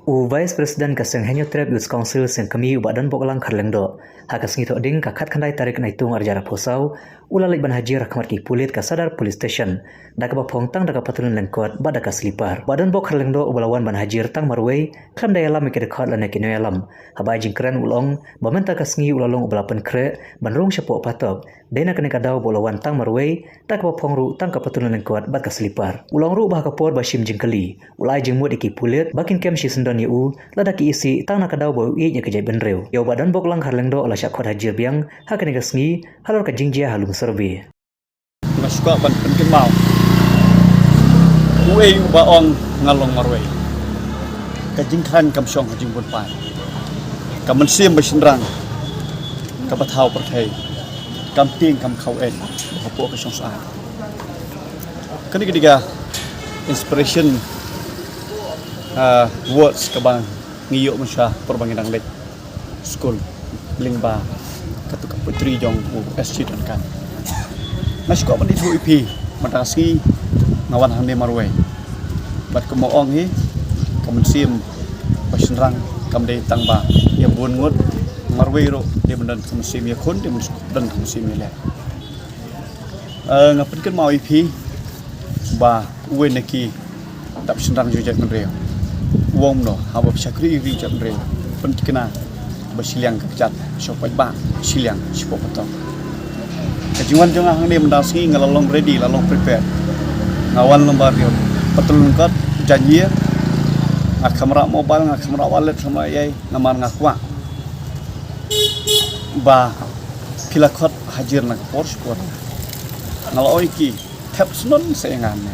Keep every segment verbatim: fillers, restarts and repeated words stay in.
U Vice President ka seng Hynñiewtrep Youth Council seng kmie u Bah Donbok Langkhar Lyngdoh, ha ka sngi Thohdieng ka khatkhyndai tarik Naitung arhajar arphew saw, u la leit ban hajir ha khmat ki pulit ka Sadar Police Station da kaba phong tang da ka patlun lyngkot bad da ka slipar. Bah Donbok Kharlyngdoh uba la wan ban hajir tang marwei khlem da ïalam ïa ki dkhot lane ki nongïalam. Haba ai jingkren u la ong ba mynta ka sngi u la long uba la pynkhreh ban rung shapoh patok. Dei na kane ka daw ba u la wan tang marwei da kaba phong ruh tang ka patlun lyngkot bad ka slipar. U la ong ruh ba ha ka por ba shim jingkylli u la ai jingmut ïa ki pulit ba kin kem shisyndon ïa u lada ki isih tang na ka daw ba u ïeit ïa ka jaitbynriew. Ïa u Bah Donbok Langkhar Lyngdoh la shah khot hajir biang ha kane ka sngi halor ka jingjia ha Lumsurvey. Nga sngewkwah ban pynkynmaw, uei uba ong nga long marwei? Ka jingkhlaiñ kam shong ha jingbun paid. Ka mynsiem ba shynrang kaba thaw pyrthei kam tieng kam khaw eit ba hapoh ka shong syaid. Kane ka dei ka inspiration, ah, words kaba ngi ïoh mynshuwa por ba ngi dang leit skul lyngba katu ka poetry jong u S G Duncan. Nga sngewkwah ban ïathuh ïa phi, mynta ka sngi nga wan hangne marwei. Bad kumba ong hi, ka mynsiem ba shynrang kam dei tang ba ïa bun ngut, marwei ruh dei ban don ka mynsiem ïakhun, dei ban don ka mynsiem ïaleh. Eh, nga pynkynmaw ïa phi ba uwei na ki dap shynrang jong jaitbynriew u ong kumno, haba phi shakri ïa ki jaitbynriew, pynthikna ba shiliang ka kjat sha u paidbah, shiliang shapoh patok. Ka jingwan jong nga hangne mynta ka sngi nga la long ready, la long prepared. Nga wan lyngba ïa u patlun lyngkot, janji, nga kham rah mobile, nga kham rah wallet, kham rah ei ei, namar nga kwah ba phi la khot hajir na ka por sha ka por. Nga la ong ïa ki, thep shnong sa ïa nga ne.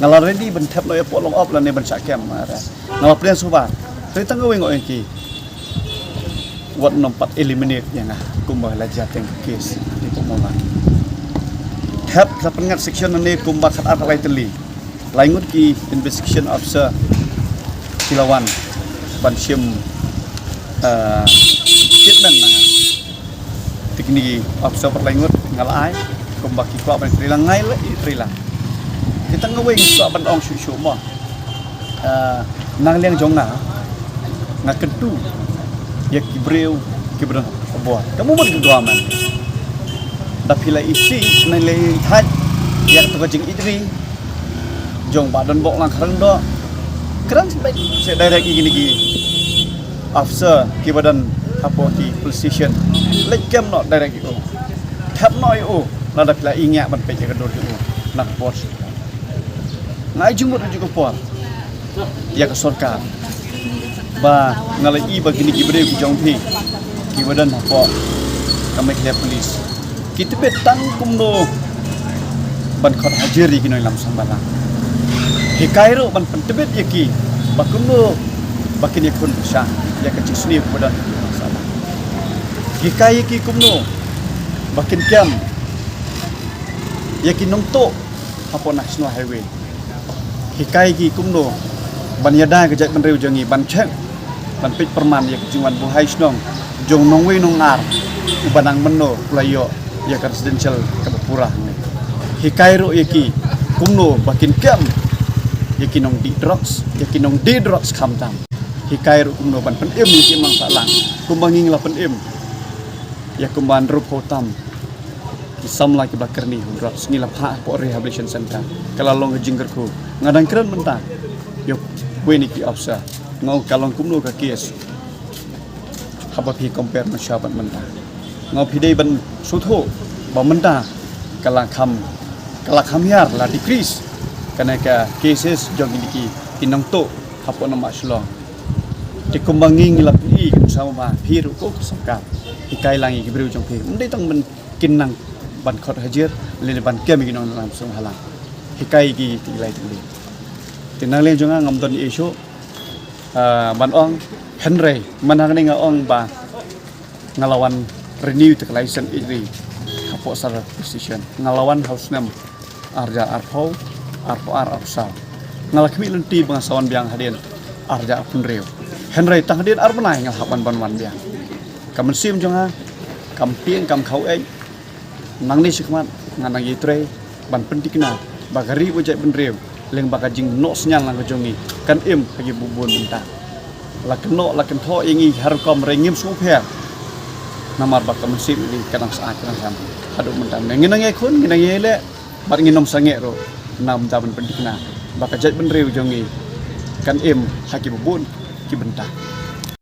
Nga la ready ban thep noh ïa poh long op lane ban shah kem, nga re. Nga la pdiang shuwa. Te tang kawei nga ong ïa ki, wat nym pat eliminate ïa nga kumba la jia teng ka case ha Deiphobmawlai. Thep, la pynngat section lane kumba khatar khatlai tylli. Lai ngut ki investigation officer ki la wan ban shim, eh, statement na nga. Te kine ki officer pat lai ngut nga la ai kumba ki kwah ban trei lang, nga la ïa trei lang. Te tang kawei nga kwah ban ong shuh shuh mo. Eh, na liang jong nga, nga kyntu ïa ki briew kiba don ha bor. Ka mut ka dua man. Da phi la isih, na liang thait ïa katu ka jingïeit ri jong Bah Donbok Langkhar Lyngdoh, kren beit sha direct ïa kine ki officer kiba don hapoh ki police station. Leit kem noh direct ïa u. Thep noh ïa u lada phi la ïa ngiah ban peit ïa ka dur jong u na ka por. Nga ai jingmut ha kajuh ka por ïa ka sorkar ba nga la ïohi ba kine ki briew ki jong phi kiba don hapoh ka Meghalaya Police ki tbit tang kumno ban khot hajir ïa ki nongïalam seng bhalang. Hikai ruh ban pyntbit ïa ki ba kumno ba kin ïakhun pyrshah ïa ka jingsniew kaba don ha seng bhalang. Hikai ïa ki kumno ba kin kem ïa ki nongtuh hapoh National Highway. Hikai ki kumno ban ïada ka jaitbynriew jong ngi, ban check, ban peit pyrman ïa ka jingwan buhai shnong jong nongwei nongar uba nang mynno u la ïoh ïa ka residential kaba pura hangne. Hikai ruh ïa ki kumno ba kin kem ïa ki nongdih drugs, ïa ki nongdie drugs khamtam. Hikai ruh kumno ban pynim ïa ki imlang sahlang kumba ngi la pynim ïa kumba hynriewphew tam ki samla kiba kyrni ha drugs, ngi la phah hapoh rehabilitation center. Ka la long ka jingkyrkhu. Nga dang kren mynta ïa uwei na ki officer, nga ong ka long kumno ka case haba phi compare mynshuwa bad mynta. Nga ong phi dei ban sngewthuh ba mynta ka la kham, ka la kham hiar, la decrease kane ka cases jong kine ki, ki nongtuh hapoh nongmah Shillong. Te kumba ngi, ngi la pyni ka nuksa ba phi ruh ko ka sorkar, hikai lang ïa ki briew jong phi. Ym dei tang ban kin nang ban khot hajir lane ban kem ïa ki nongïalam seng bhalang. Hikai ïa ki te lai te lai. Te na liang jong nga ngam don ei shuh, ah, ban ong, hynrei mynta hangne nga ong ba nga la wan renew ïa ka license ïeit ri hapoh Sadar Police Station. Nga la wan ha u snem arhajar arphew, arphew ar, arphew saw. Nga la khmih lynti ba nga sa wan biang hadien arhajar arphew hynriew. Hynrei tang hadien ar bnai nga la hap ban wan biang. Ka mynsiem jong nga kam tieng kam khaw eit. Nangne shakhmat ngan nang ïatrei ban pynthikna ba ka ri bad jaitbynriew lyngba ka jingnoh synñiang lang ka jong ngi kan im ha ki bun bun bynta. la kynnoh la kynthoh ïa ngi ha rukom re ngim sngewpher. Namar ba ka mynsiem ïa ngi ka dang sah ka dang sah haduh mynta. Ngi nang ïakhun, ngi nang ïaleh bad ngin ym sangeh ruh na bynta ban pynthikna ba ka jaitbynriew jong ngi kan im ha kiba bun ki bynta.